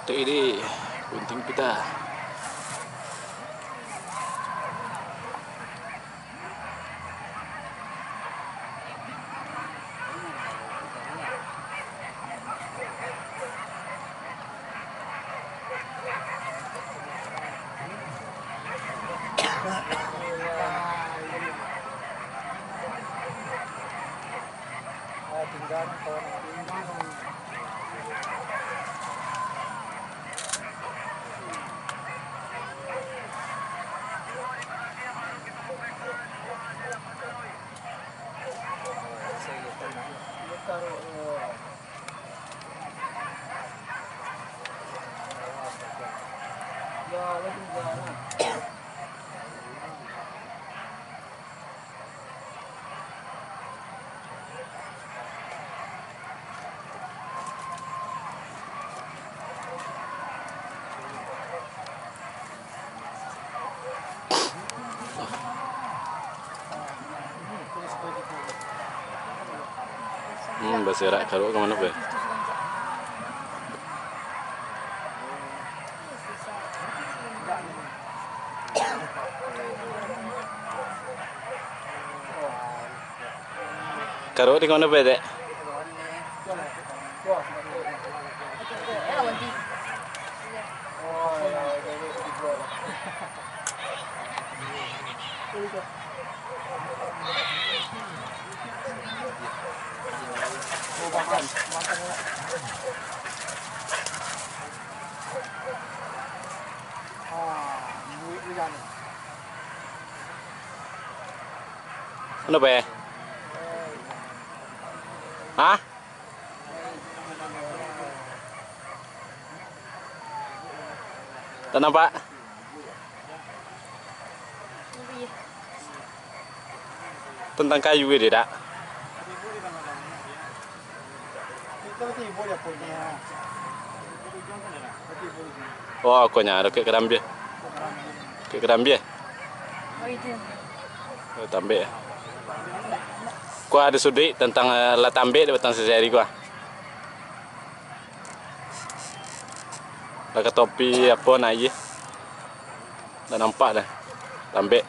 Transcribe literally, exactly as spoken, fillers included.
Tu iri gunting pita. Hmm, baserak karuak ka mano, Pe? Karuak di mano, Pe, Dek? Anu, Pe? Hah? Tak nampak? Tantang kayu ko, dak? Oh, ko nyo, dakek karambia. Dakek karambia. Oh, tambek. Ko ado suduik tantang, eh, lah tambek dek batang sisari ko. Lah ka topi apo naiak. Ndak nampak dah. Tambek.